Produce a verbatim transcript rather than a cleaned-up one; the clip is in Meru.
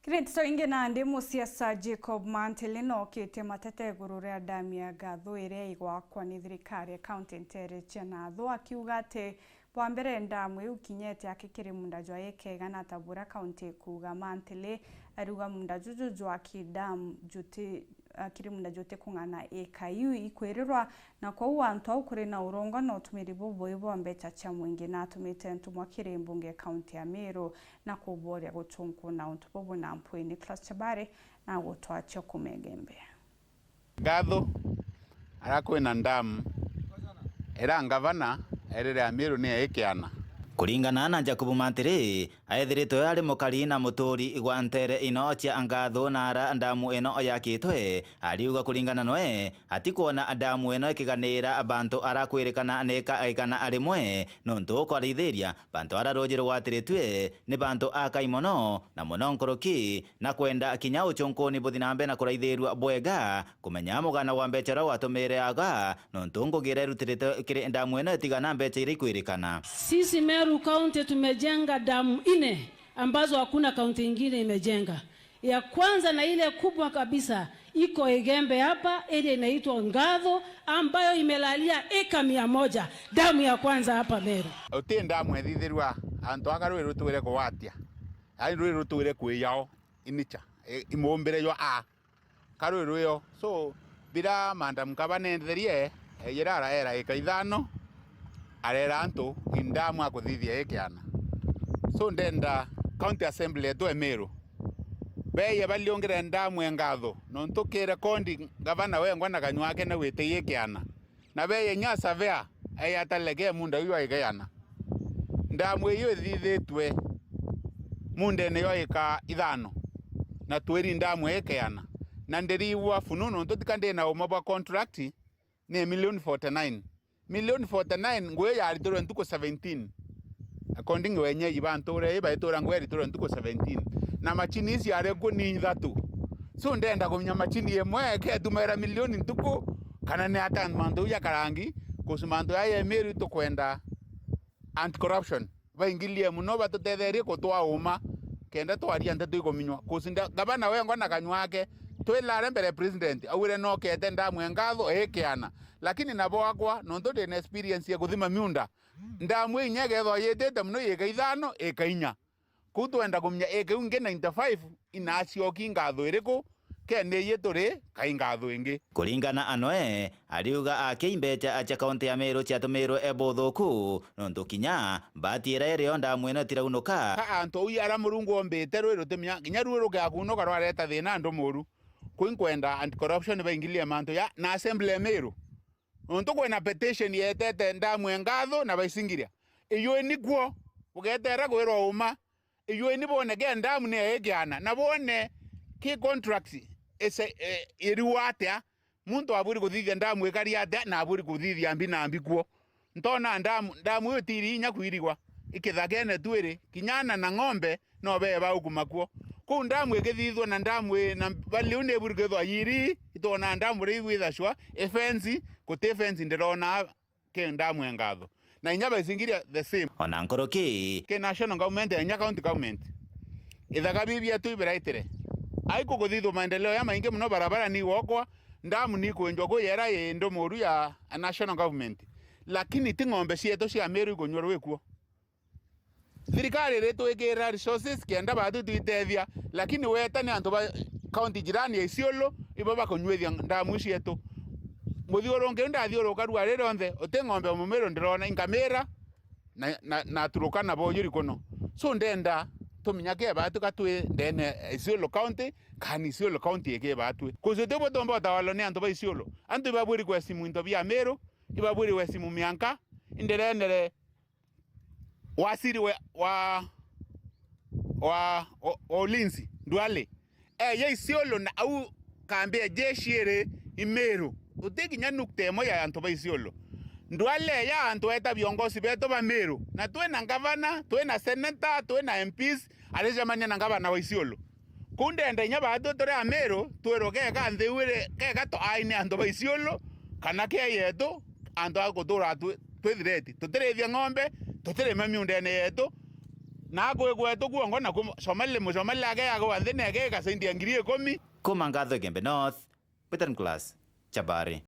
Ndeto ingi nandi, musiasa Jacob Mantili nokitie mateta iguru ria ndamu ya Ngathu iria igwakwa ni thirikari ya kaunti ntere cia Nathu, akiuga ati bwa mbere ndamu iu kinyete aki kiri munda jwa eka igana ta buria kaunti ikuuga. Mantili ariuga munda juju jwa Kidam juti, akiri munda juti kung'ana eka iu ikwirirwa, na kwou antu au kuri na urungwa na utumiri bubui bwa mbeca cia mwingi, na atumite ntumwa kiri mbunge kaunti ya Meru na kuboria guchunkuna untu bubu na mpwi. Nicholas Chabari na gutwacha kumegembe. Ngathu, ara kwina ndamu, ira ngavana erire Amiru ni aikiana. Kuringana na Jacob Mantiri, aethiritwe ari mukari na muturi gwa ntere ino cia Ngathu na ara ndamu ino yakitwe, ariuga kuringana noe, atikwona ndamu ino ikiganira bantu ara kwirikana ni ka-, kana rimwe, nontu kwarithiria bantu ara ruuji rugwatiritue ni bantu akai mono, na mono nkuruki na kwenda kinya uchunkuni buthi na mbere na kuraithirua bwega, kumenya mugana wa mbeca uria watumire aga, nontu ngugi iria irutirite kiri ndamu ino itigana mbeca iria ikwirikana. Sisi Meru County tumejenga damu nne ambazo hakuna kaunti ingine imejenga. Ya kwanza na ile kubwa kabisa iko Igembe hapa, ile inaitwa Ngatho, ambayo imelalia eka mia moja. Damu ya kwanza hapa Meru. Uti ndamu ethithirua antu aka rwiri rutwire kugwatia, yaani rwiri rutwire kwiyao, i nature, i-, imumbire jwa a karwiri rwio. So, bira Madam Gavana endetherie, ejire araera eka ithano, arera antu i ndamu akuthithia ikiana. So, ndenda County Assembly yetu e Meru, beeye baliungire ndamu e Ngathu, nontu ki rekondi gavana wengwa na kanywake na gwite ikiana. Na beeye inya surveyor, eeye atalege munda uyu aigeana. Ndamu iyu ithithitwe mundene yo eka ithano, na twiri ndamu ikeana. Na ndiriigua fununu, nontu tika ndi na uma bwa contract, ni milioni forty nine. Milioni forty nine, ngugi yaritirwe ntuku seventeen. According wenyeji ba ntuura ii, baitura ngugi yaritirwe ntuku seventeen. Na machini ici ciari kuo ni ithatu. So, ndenda kumenya machini imwe iketumaira milioni ntuku, kana ni ata mantu jau jakarangi, kuhusu mantu jaya ya Meru tukwenda anti-corruption baingilie mono, batutetherie kutwaa uma, kenda twaria nteto ikuminywa. Kusinda gavana wengwa na kanywake, twilare mbere ya president, augire nokete ndamu e Ngathu ikiana. Lakini nabo akwa, nontu ndina experience ya kuthima miunda, ndamu inya ikethwa yitite mono, ika ithano, ika inya. Kuu twenda kumenya eka iu ingi ninety-five inacioki Ngathu iriku, kene iji turi kai Ngathu ingi? Kuringana na noe, ariuga aki mbeca cia kaunti ya Meru ciatumirwe e buthuku, nontu kinya mbati iria irio ndamu ino itiraunuka. Ka antu au ara Murungu ombite rwi rutimenya, kinya rwi rukiakunuka rwareta thina antu muru. Kuu inkwenda anti-corruption baingilie mantu ja na assembly ya Meru. Nontu kwina petition yetete ndamu e Ngathu na baisingiria. Iyui ni kuo, bugetera kwirwa uma. Iyui ni bone ke ndamu ni ikiana, na bone ki contracts ise, e, iriwa atia, muntu aburi kuthithia ndamu ikari atia, na aburi kuthithia mbi na mbi kuo. Ntona ndamu, ndamu iu tiri inya kwirigwa, ikithakene twiri, kinya ana na ng'ombe no bee baukuma kuo. Kuu ndamu ikithithwa na ndamu i na bali u ni iburi kwithwa yiri, itwona ndamu ri igwithacwa, ifensi, guti fensi ndirona ke ndamu e Ngathu. Na inya baisingiria the same. Ona nkuruki. Ki national government, inya county government. Ithaka biu bietu ibiraitire. Ai kukuthithwa maendeleo ya maingi mono, barabara ni gwokwa, ndamu ni kwenjwa kuu yera i ndu muru ya national government. Lakini ti ng'ombe cietu cia Meru ikunyua rwi kuo. Thirikari iritwikirira resources kenda batu twitethia, lakini weta ni antu ba county jirani ya Isiolo, ibo bakunyuithia ndamu cietu. Muthiurunki ndathiuruka rua ri rionthe, uti ng'ombe o Mumiru ndirona, inkamira na, na, na Turukana bo juri kuno. So ndenda tuminya ke batu ka twi ndene ya Isiolo County, kana Isiolo County ike batu. Kuzi uti bwo tumba utawalwa ni antu ba Isiolo. Antu ibabwiri kwesimu into bia Miru, ibabwiri kwesimu mianka, indirenere waziri wa, wa, wa, wa, wa ulinzi, Duale, eya Isiolo na au kambi ya jeshi iri i Miru. Uti kinya nukta imwe ya antu ba Isiolo. Duale eya antu eta viongozi betu ba Miru. Na twina ngavana, twina seneta, twina M Ps, aricemania na ngavana wa Isiolo. Kuu ndenda inya baatu turi a Miru, twirwe kega nthi iu iri, kega tuaine antu ba Isiolo, kana ke yetu, antu a gutura twi, twi threat. Tutirithia ng'ombe, tutirima miundene yetu, Na akwigwetu kwongo na ku Somali, Musomali ake yagwa nthi na eke igasaindia ngiri ikumi. Kuma Ngatho Igembe North, Peter Nicholas Chabari.